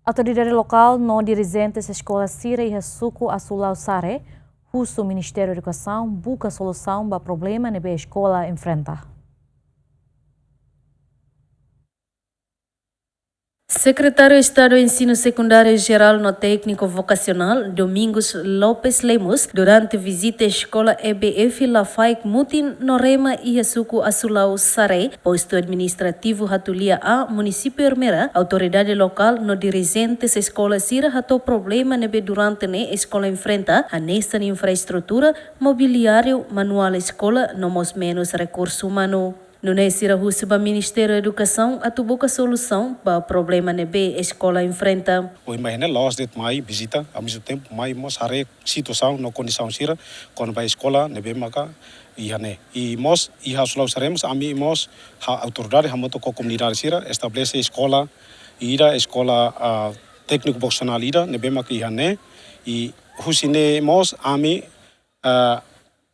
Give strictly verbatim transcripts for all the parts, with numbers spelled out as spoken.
Autoridade lokál no dirijentes eskola sira iha suku Asulau Sare husu Ministériu Edukasaun buka solusaun ba problema ne'ebé eskola enfrenta. Sekretáriu Estadu Ensinu Sekundáriu Jerál no Tékniku Vokasionál, Domingos Lopes Lemos, durante vizita eskola E B F Lafaek Mutin no Rema iha suku Asulau Sare, postu administrativu Hatulia A, munisípiu Ermera, autoridade lokál no dirijentes eskola sira hato'o problema ne'ebé durante ne'e eskola enfrenta, hanesan infraestrutura, mobiliáriu, manuál eskola, no mós menus rekursu umanu. Nune'e sira husu ba Ministériu Edukasaun atu buka solusaun ba problema ne'ebé eskola enfrenta. Ohin mai ne'e la'ós de'it mai vizita, ao mesmo tempo mai mós haree situasaun no kondisaun sira kona-ba eskola ne'ebé maka iha ne'e. I mós iha Asulau Sare mós ami mós ho autoridade hamutuk ho komunidade sira estabelese eskola ida, eskola, ah, tékniku vokasionál ida ne'ebé maka iha ne'e. I husi ne'e mós ami, ah,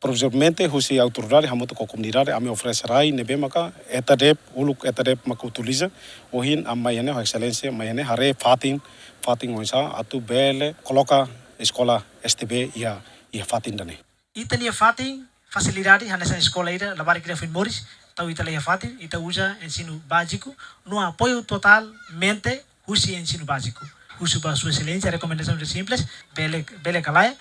provizoriamente husi autoridade hamutuk ho komunidade ami oferese rai ne'ebé maka ETADEP, uluk ETADEP maka utiliza. Ohin ami mai ne'e, Ho Exelénsia mai ne'e haree fatin, fatin oinsá atu bele koloka eskola S T B iha, iha fatin ida-ne'e. Ita-nia fatin, fasilidade hanesan eskola ida, labarik ida foin moris, tau ita la iha fatin, ita uza ensinu báziku, no apoiu totalmente husi ensinu báziku. Husu ba Sua Exelénsia, rekomendasaun simples, bele, bele ka lae,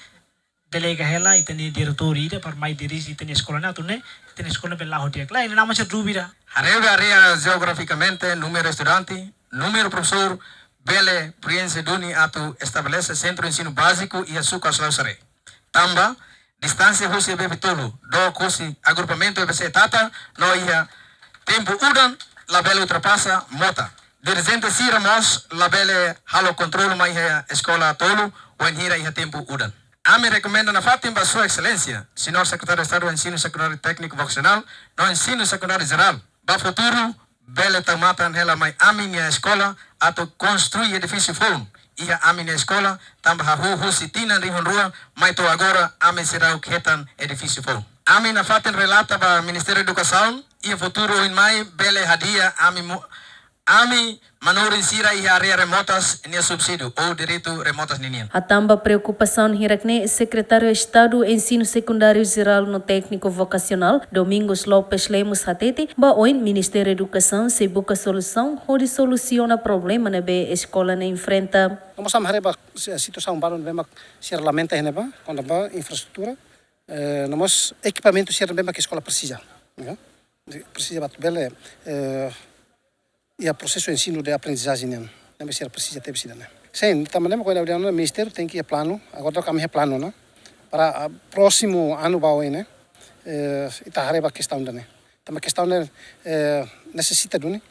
delega hela ita-nia diretór ida para mai dirije ita-nia eskola ne'e atu nune'e ita-nia eskola bele la'o di'ak. Lae, ne'e naran mós dúvida. Haree ba área jeografikamente, númeru estudante, númeru profesór, bele preenxe duni atu estabelese sentru ensinu báziku iha suku Asulau Sare. Tanba distánsia husi E B F tolu, dook husi agrupamentu E B C Tata, no iha tempu udan labele ultrapasa mota. Dirijente sira mós labele halo kontrolu mai iha eskola tolu, wainhira iha tempu udan. Ami rekomenda nafatin ba Sua Exelénsia, Señór Sekretáriu Estadu Ensinu Sekundáriu Tékniku Vokasionál no Ensinu Sekundáriu Jerál, ba futuru bele tau matan hela mai ami-nia eskola atu konstrui edifísiu foun iha ami-nia eskola, tanba hahú husi tinan rihun rua mai to'o agora ami seidauk hetan edifísiu foun. Ami nafatin relata ba Ministériu Edukasaun, iha futuru oin mai bele hadi'a ami mu-, ami manorin sira iha área remotas nia subsídiu ou direitu remotas ninian. Hatán ba preokupasaun hirak-ne'e, Sekretáriu Estadu Ensinu Sekundáriu Jerál no Tékniku Vokasionál, Domingos Lopes Lemos hatete, ba oin Ministériu Edukasaun sei buka solusaun hodi solusiona problema ne'ebé eskola ne'e enfrenta. No mós ami haree ba si-, situasaun balu ne'ebé mak sira lamenta iha ne'ebá, kona-ba infraestrutura, eh, no mós ekipamentu sira ne'ebé mak eskola presiza, ya. Presiza ba atu bele, eh, iha prosesu ensinu de aprendizajen nian, ne'ebé sira presiza tebes ida-ne'e. Sin, tanba ne'e mak ohin ami dehan ona, ministériu tenke iha planu, agora daudauk ami iha planu ona, para, ah, prósimu anu ba oin ne'e, eh, ita haree ba kestaun ida-ne'e. Tanba kestaun ne'e, eh, nesesita duni,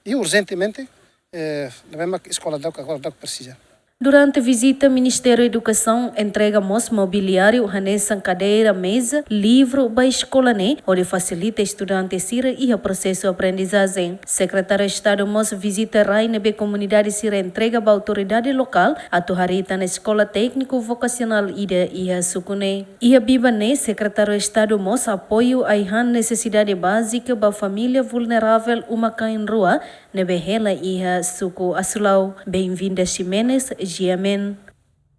i urjentemente, eh, ne'ebé mak eskola daudauk agora daudauk presiza. Durante vizita, Ministériu Edukasaun entrega mós mobiliáriu hanesan kadeira, meza, livru ba eskola ne'e, hodi fasilita estudante sira iha prosesu aprendizajen. Sekretáriu Estadu mós vizita rai ne'ebé komunidade sira entrega ba autoridade lokál atu harii tan eskola tékniku vokasionál ida iha suku ne'e. Iha biban ne'e, Sekretáriu Estadu mós apoiu ai-han nesesidade bázika ba família vulneravel uma-kain rua ne'ebé hela iha suku Asulau. Benvinda Ximenes, G M N.